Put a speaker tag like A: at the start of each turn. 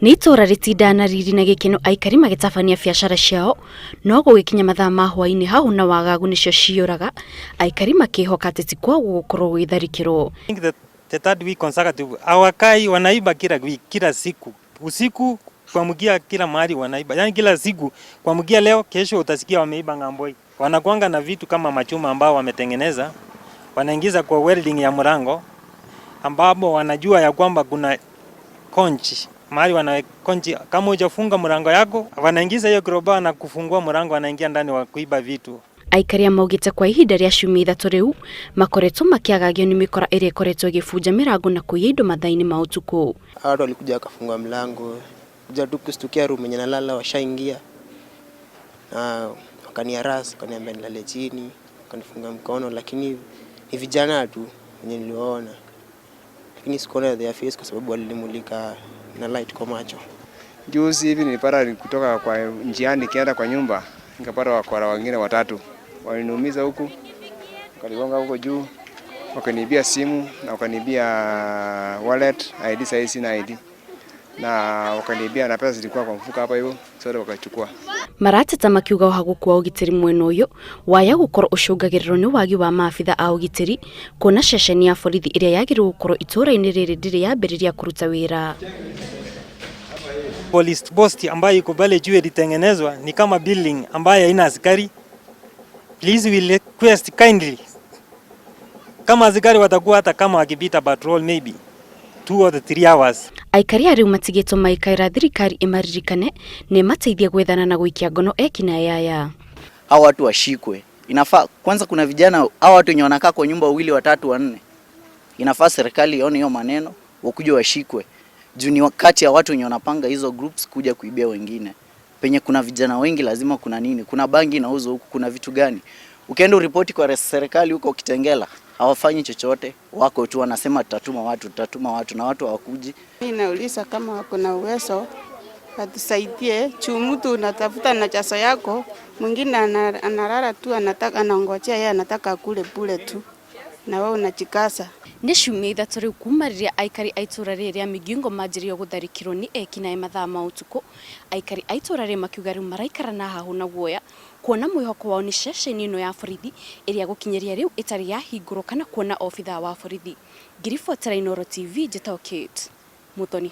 A: Nĩ itũũra rĩtindaga na riri na gĩkeno aikari magĩtabania biacara ciao, no gũgĩkinya mathaa ma hwaĩ-inĩ hahũ na wagagu nĩcio ciyũraga, aikari makĩhoka atĩ ti kwao gũgũkorwo gũgĩtharĩkĩrwo.
B: Think the third week consecutive hawakai, wanaiba kila wiki, kila siku usiku kuamkia kila mahali wanaiba, yani kila siku kuamkia leo, kesho utasikia wameiba ng'ambo hii. Wanakuanga na vitu kama machuma ambao wametengeneza, wanaingiza kwa welding ya mlango, ambapo wanajua ya kwamba kuna konchi mahali wana konchi, kama hujafunga mlango yako, wanaingiza hiyo crowbar na kufungua mlango, wanaingia ndani wa kuiba vitu.
A: Aikari a maugĩte kwa ihinda rĩa ciumia 3 rĩu makoretwo makĩagagio nĩ mĩkora ĩrĩa ĩkoretwo ĩgĩbunja mĩrango na kũiya indo mathaa-inĩ ma ũtukũ.
C: Watu walikuja wakafunga mlango, kuja tu kustukia room yenye nalala washaingia, na wakaniharass, wakaniambia nilale chini, wakanifunga mkono, lakini ni vijana tu wenye niliwaona, lakini sikuona their face kwa sababu walinimulika na light kwa macho.
D: Juzi hivi nilipata kutoka kwa njiani nikienda kwa nyumba, nikapata wakora wengine watatu waliniumiza huku, wakanigonga huko juu, wakaniibia simu na wakaniibia wallet, ID. Sasa sina ID, na wakaniibia na pesa zilikuwa kwa mfuko hapa hivyo, zote wakachukua.
A: Marateta makiuga ũhagũku wa ũgitĩri mwena ũyũ waya gũkorwo ũcũngagĩrĩrwo nĩ wagi wa maabitha a ũgitĩri, kuona ceceni ya borithi ĩrĩa yagĩrĩirwo gũkorwo itũũra-inĩ rĩrĩ ndĩrĩ yambĩrĩria kũruta wĩra.
B: Police post ambayo iko pale juu ilitengenezwa ni kama building ambayo haina askari. Please, we request kindly, kama askari watakuwa hata kama wakipita patrol maybe 2 or 3 hours.
A: Aikari a rĩu matigĩtwo maikaira thirikari ĩmaririkane na ĩmateithie gwethana na gũikia ngono ekinaĩ aya.
E: Hao watu washikwe. Inafaa kwanza, kuna vijana hao watu wenye wanakaa kwa nyumba wawili, watatu, wanne, inafaa serikali ione hiyo maneno, wakuja washikwe, juu ni wakati ya watu wenye wanapanga hizo groups kuja kuibia wengine. Penye kuna vijana wengi lazima kuna nini, kuna bangi inauzwa huku, kuna vitu gani. Ukienda uripoti kwa serikali huko Kitengela, hawafanyi chochote, wako tu wanasema tutatuma watu, tutatuma watu, na watu hawakuji.
F: Mimi nauliza kama wako na uwezo atusaidie, juu mtu unatafuta na jasho yako, mwingine analala tu, anataka, anaongojea yeye anataka akule bure tu, na wewe unajikaza.
A: Nĩ ciumia 3 rĩu kuma rĩrĩa aikari a itũũra rĩrĩ rĩa Migingo manjirie gũtharĩkĩrwo nĩ ekinaĩ mathaa ma ũtukũ. Aikari a itũũra rĩrĩ makiuga rĩu maraikara na hahũ na guoya, kuona mwĩhoko wao nĩ ceceni ĩno ya borithi ĩrĩa gũkinyĩria rĩu ĩtarĩ yahingũrwo kana kuona obithaa wa borithi. Ngiribotera Inooro TV, njĩtagwo Kate Muthoni.